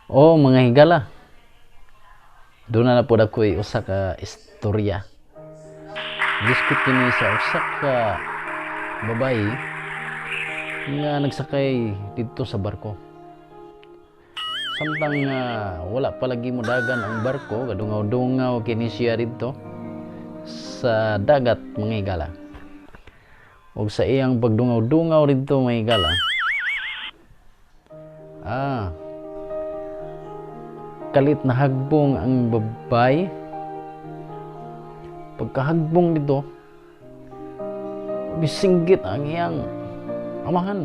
Oh, mga higala. Doon na po ako'y usa ka istorya. Giskot kini sa usa ka babae nga nagsakay didto sa barko. Samtang wala pa lagi modagan ang barko, gadungaw-dungaw kini siya didto sa dagat, mga higala. Ug sa iyang pagdungaw-dungaw didto, mga higala, kalit na hagbong ang babae. Pagkahagbong dito, misinggit ang iyang amahan.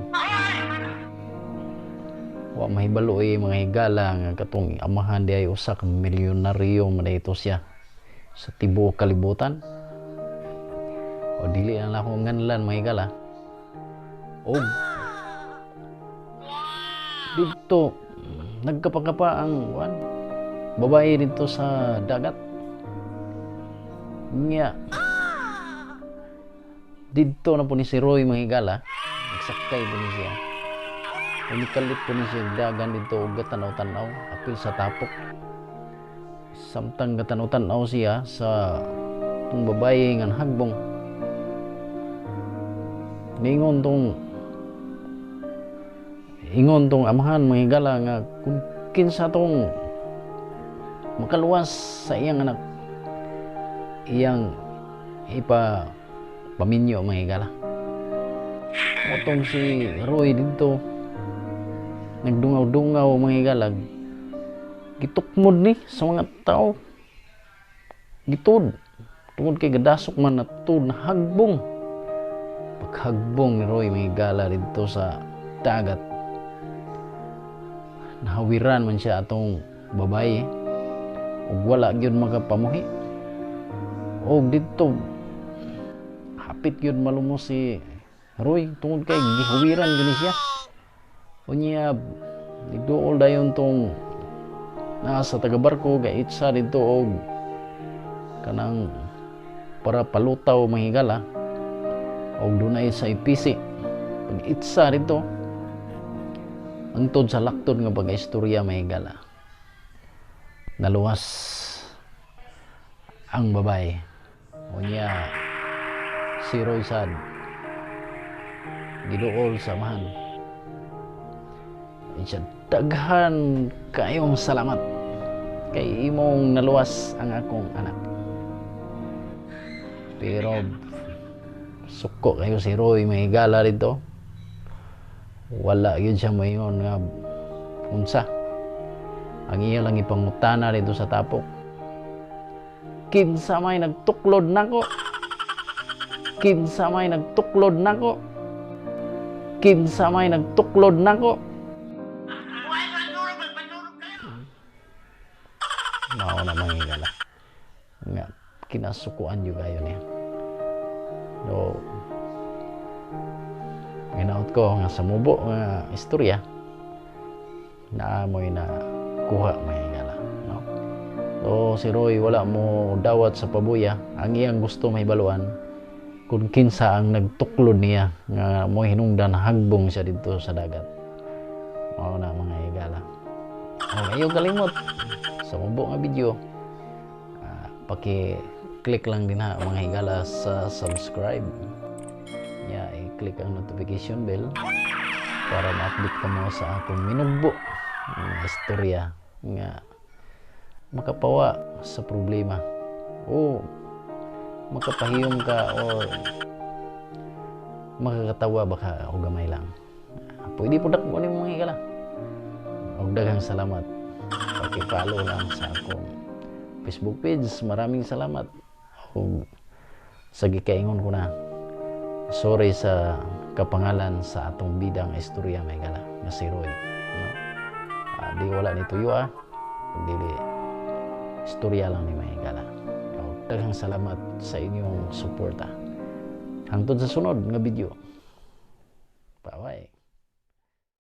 Wa mahibalo eh, mga higala, nga katong amahan di ay usa ka milyonaryo man ito siya sa tibuok kalibutan. O dili na lang ako nganlan, mga higala. O dito nagkapakapa ang kuan babae dito sa dagat. Nya didto na po ni si Roy, mga higala, nagsakay po ni siya. Unikalit po ni siya dagan dito og gatanaw-tanaw apil sa tapok. Samtang gatanaw-tanaw siya sa tong babae nga hagbong, ningon tong ingon tong amahan, mga higala, nga kung kinsa tong makaluwas sa iyang anak, iyang ipa paminyo, mga higala. Motong si Roy dito nagdungaw-dungaw, mga higala, gitukmod ni sa mga tao, gitud tungod kay gadasok man na tud na hagbong. Paghagbong ni Roy, mga higala, dito sa dagat, nahawiran man siya atong babae ug wala gyud makapamuhi. Og didto hapit gyud malumos si Roy tungod kay gihawiran gyud ni siya. Unya nigduol dayon tong naa sa taga-barko, gaitsa didto og kanang para palutaw, mga higala, og dunay sa ipisi. Pag itsa didto, angtod sa laktod nga pag-istorya, mga higala, naluwas ang babae. Unya si Roy sad giduol sa amahan. Siya, "Daghan kayong salamat kay imong naluwas ang akong anak." Pero suko kayo si Roy, mga higala, dito. Wala yun siya moingon nga unsa. Ang iya lang ipangutana dito sa tapok, "Kinsa may nagtuklod nako? Kinsa may nagtuklod nako? Kinsa may nagtuklod nako?" Mao na, mga higala, nga kinasukuan yung kayo niya. So ginaot ko nga sa mubo nga istorya na mo'y na kuha, mga higala, no? So si Roy wala mo dawat sa pabuya. Ang iyang gusto mahibaluan kung kinsa ang nagtuklod niya nga mo hinungdan hagbong siya dito sa dagat. Mao na, mga higala. Oh, ayaw kalimot sa mubo nga video, paki-click lang din ha, mga higala, sa subscribe. Ya, i-click ang notification bell para ma-update ka mo sa akong minugbo nga istorya nga makapawa sa problema o makapahiyom ka o makakatawa baka o gamay lang. Pwede po dakbo ni, mga higala. Og daghang salamat. Paki-follow lang sa akong Facebook page. Maraming salamat. Og sa gikaingon ko na, sorry sa kapangalan sa atong bidang istorya, mga higala, nga si Roy, no? Di wala ni tuyo ah, dili istorya lang ni, mga higala. Og daghang salamat sa inyong suporta. Hangtod sa sunod nga video.